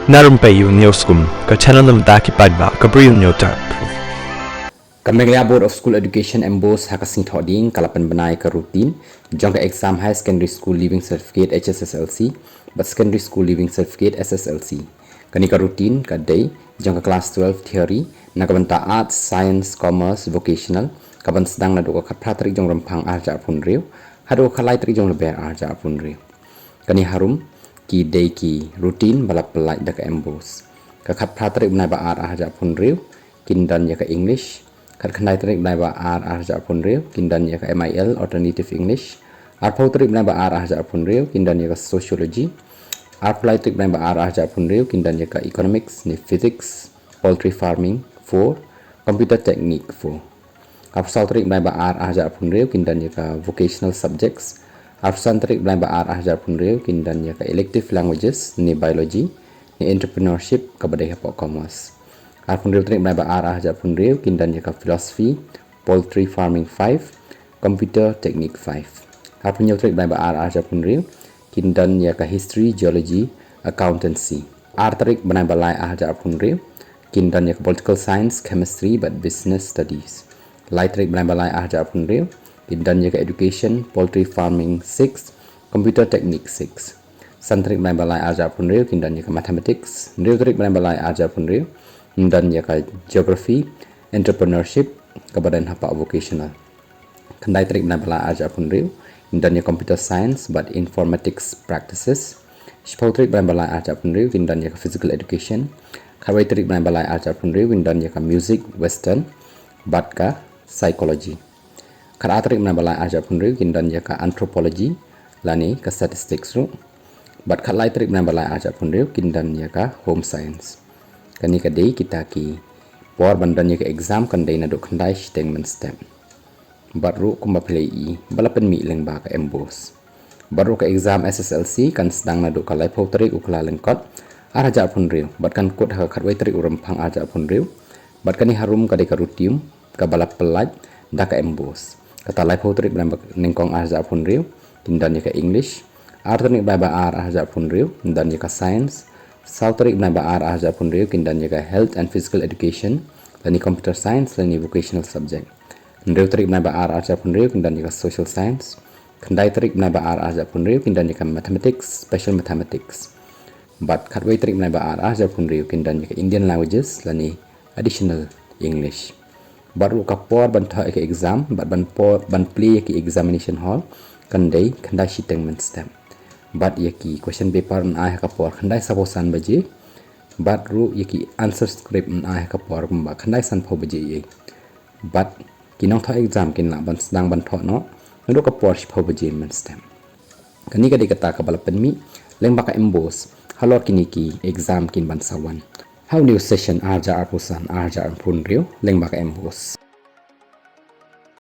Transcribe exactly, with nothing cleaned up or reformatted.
Na rympei ïa u News Kum, ka channel na bynta ki paidbah ka Bri u Hynñiewtrep. Ka Meghalaya Board of School Education, MBOSE, ha ka sngi Thohdieng ka la pynbna ïa ka routine jong ka exam Higher Secondary School Leaving Certificate, HSSLC, bad Secondary School Leaving Certificate, SSLC. Kane ka routine ka dei jong ka class twelve theory na ka bynta Arts, Science, Commerce, Vocational, ka ban sdang naduh ka khatphra tarik jong Rymphang ar hajar arphew hynriew haduh ka khatlai tarik jong Lber ar hajar arphew hynriew. Kane harum ki dei ki routine ba la pyllait da ka MBOSE. Ka khatphra tarik bnai ba ar ar hajar arphew hynriew kin don ïa ka English. Khatkhyndai tarik bnai ba ar ar hajar arphew hynriew kin don ïa ka MIL, Alternative English. Arphew tarik bnai ba ar ar hajar arphew hynriew kin don ïa ka Sociology. Arphew lai tarik bnai ba ar ar hajar arphew hynriew kin don ïa ka Economics ne Physics, Poultry Farming four, Computer Technique four. Arphew saw tarik bnai ba ar ar hajar arphew hynriew kin don ïa ka Vocational Subjects. Arphew san tarik bnai ba ar ar hajar arphew hynriew kin don ïa ka Elective Languages ne Biology ne Entrepreneurship kaba dei hapoh Commerce. Arphew hynriew tarik bnai ba ar ar hajar arphew hynriew kin don ïa ka Philosophy, Poultry Farming five, Computer Technique five. Arphew hynñiew tarik bnai ba ar ar hajar arphew hynriew kin don ïa ka History, Geology, Accountancy. Ar tarik bnai ba lai ar hajar arphew hynriew kin don ïa ka Political Science, Chemistry bad Business Studies. Lai tarik bnai ba lai ar hajar arphew hynriew kin don ïa ka Education, Poultry Farming six, Computer Technique six. San tarik bnai ba lai ar hajar arphew hynriew kin don ïa ka Mathematics. Hynriew tarik bnai ba lai ar hajar arphew hynriew kin don ïa ka Geography, Entrepreneurship kaba don hapoh Vocational. Khyndai tarik bnai ba lai ar hajar arphew hynriew kin don ïa Computer Science bad Informatics Practices. Shiphew tarik bnai ba lai ar hajar arphew hynriew kin don ïa ka Physical Education. Khatwei tarik bnai ba lai ar hajar arphew hynriew kin don ïa ka Music, Western bad ka Psychology. Khatar tarik bnai ba lai ar hajar arphew hynriew kin don ïa ka Anthropology lane ka Statistics ruh. Bad khatlai tarik bnai ba lai ar hajar arphew hynriew kin don ïa ka Home Science. Kane ka dei kita ki por ban don ïa ka exam kan dei naduh khyndai shiteng mynstep. Bad ruh kumba phi la ïohi ba la pynmih lyngba ka MBOSE. Bad ruh ka exam SSLC kan sdang naduh ka laiphew tarik u Kyllalyngkot ar hajar arphew hynriew bad kan kut ha ka khatwei tarik u Rymphang ar hajar arphew hynriew. Bad kane harum ka dei ka routine kaba la pyllait da ka MBOSE. Kata laiphew tarik bnai ba nyngkong ar hajar arphew hynriew kin don ïa ka English. Ar tarik bnai ba ar ar hajar arphew hynriew kin don ïa ka Science. Saw tarik bnai ba ar ar hajar arphew hynriew kin don ïa ka Health and Physical Education lane Computer Science lane Vocational Subject. Hynriew tarik bnai ba ar ar hajar arphew hynriew kin don ïa ka Social Science. Khyndai tarik bnai ba ar ar hajar arphew hynriew kin don ïa ka Mathematics, Special Mathematics. Bad khatwei tarik bnai ba ar ar hajar arphew hynriew kin don ïa ka Indian Languages lane Additional English. Bad ruh ka por ban thoh ïa ka exam bad ban por ban plie ïa ki examination hall kan dei khyndai shiteng mynstep. Bad ïa ki question paper yn ai ha ka por khyndai sawphew san baje. Bad ruh ïa ki answer script yn ai ha ka por kumba khyndai sanphew baje ïa. Bad ki nongthoh exam kin lah ban sdang ban thoh noh naduh ka por shiphew baje mynstep. Kane ka dei kata kaba la pynmih lyngba ka MBOSE halor kine ki exam kin ban sa wan ha une u session ar hajar arphew san ar hajar arphew hynriew lyngba ka MBOSE.